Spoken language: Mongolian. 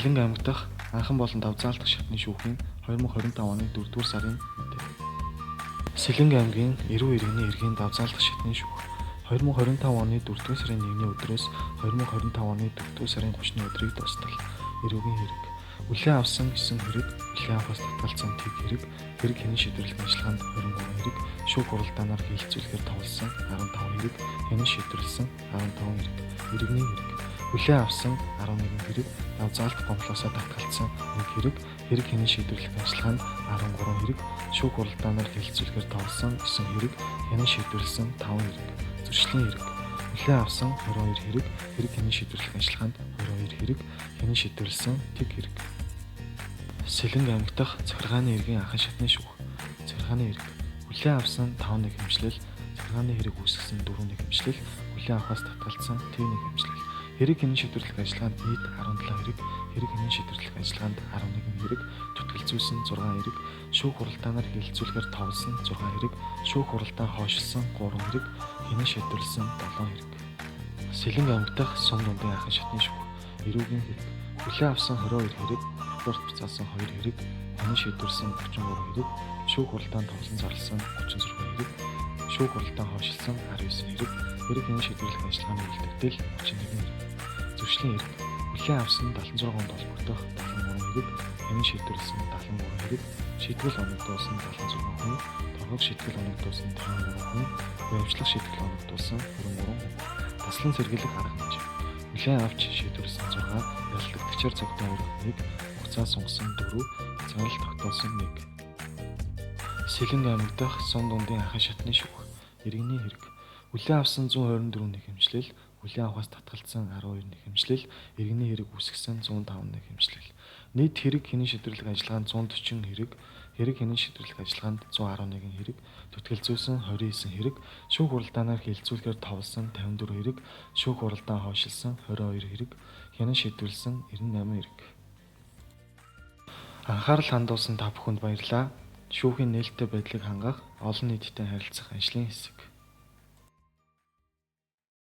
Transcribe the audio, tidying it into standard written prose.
Сэлэнг аймаг дахь анхан болон давзаалдах шатны шүүхийн 2025 оны 4-р сарын мэдээ. Сэлэнг аймгийн Эрүү иргэний эргийн давзаалдах шатны шүүх 2025 оны 4-р сарын 1-ний өдрөөс 2025 оны 4-р сарын 30-ны өдрийг дуустал. Эрүүгийн хэрэг. Хүлээн авсан 9 хэрэг, хүлээн авахаас татгалзсан тэг хэрэг, хэрэг хянан шийдвэрлэх ажиллагаанд 23 хэрэг, шүүх хуралдаанаар хэлэлцүүлэхээр товлсон 15 хэрэг, хянан шийдвэрлэсэн 15 хэрэг, иргэний хэрэг. Хүлээн авсан 11 хэрэг, давзаалт гомдлоосоо татгалзсан 1 хэрэг, хэрэг хянан шийдвэрлэх ажиллагаанд 13 хэрэг, шүүх хуралдаанаар хэлэлцүүлэхээр товлсон 9 хэрэг, хянан шийдвэрлэсэн 5 хэрэг, зөрчлийн хэрэг. Хүлээн авсан 22 хэрэг, хэрэг хянан шийдвэрлэх ажиллагаанд 22 хэрэг, хянан шийдвэрлэсэн тэг хэрэг. Сэлэнг аймаг дахь захиргааны эргийн анхан шатны шүүх. Захиргааны хэрэг. Хүлээн авсан 5 нэг хэмжлэл, захиргааны хэрэг үүсгэсэн 4 нэг хэмжлэл, хүлээн авахаас татгалзсан тэг нэг хэмжлэл. Хэрэг хянан шийдвэрлэх ажиллагаанд нийт 17 хэрэг, хэрэг хянан шийдвэрлэх ажиллагаанд 11 хэрэг, зүтгэлзүүлсэн 6 хэрэг, шүүх хуралдаанаар хэлэлцүүлэхээр товлсон 6 хэрэг, шүүх хуралдаан хойшилсан 3 хэрэг, хянан шийдвэрлэсэн 7 хэрэг. Сэлэнг аймаг дахь сум дундын анхан шатны шүүх. Эрүүгийн хэрэг. Хүлээн авсан 22 хэрэг, репорт буцаасан 2 хэрэг, хянан шийдвэрлэсэн 33 хэрэг, шүүх хуралдаанд товлон зарласан 36 хэрэг, шүүх хуралдаан хойшилсан 19 хэрэг, хэрэг хянан шийдвэрлэх ажиллагааны үлдэгдэл 31 хэрэг. Зөрчлийн хэрэг. Хүлээн авсан 76 онд холбогдох 73 хэрэг, хянан шийдвэрлэсэн 73 хэрэг, шийтгэл оногдуулсан 76 хүн, торгог шийтгэл оногдуулсан 53 хүн, баримтлах шийтгэл оногдуулсан 23 хүн. Таслан сэргийлэх арга хэмжээ. Хүлээн авч шийдвэрлэсэн 6, яллагчаар цогтой өрөх 1, хугацаа сунгасан 4, хязгаарлалт тогтоосон 1. Сэлэнг аймаг дахь сум дундын анхан шатны шүүх. Иргэний хэрэг. Хүлээн авсан 124 нэг хэмжлэл, хүлээн авахаас татгалзсан 12 нэг хэмжлэл, иргэний хэрэг үүсгэсэн 105 нэг хэмжлэл. Нийт хэрэг хянан шийдвэрлэх ажиллагаанд 140 хэрэг, хэрэг хянан шийдвэрлэх ажиллагаанд 111 хэрэг, зүтгэлзүүлсэн 29 хэрэг, шүүх хуралдаанаар хэлэлцүүлэхээр товлсон 54 хэрэг, шүүх хуралдаан хойшилсан 22 хэрэг, хянан шийдвэрлэсэн 98 хэрэг. Анхаарал хандуулсан та бүхэнд баярлалаа. Шүүхийн нээлттэй байдлыг хангах, олон нийттэй харилцах ажлын хэсэг.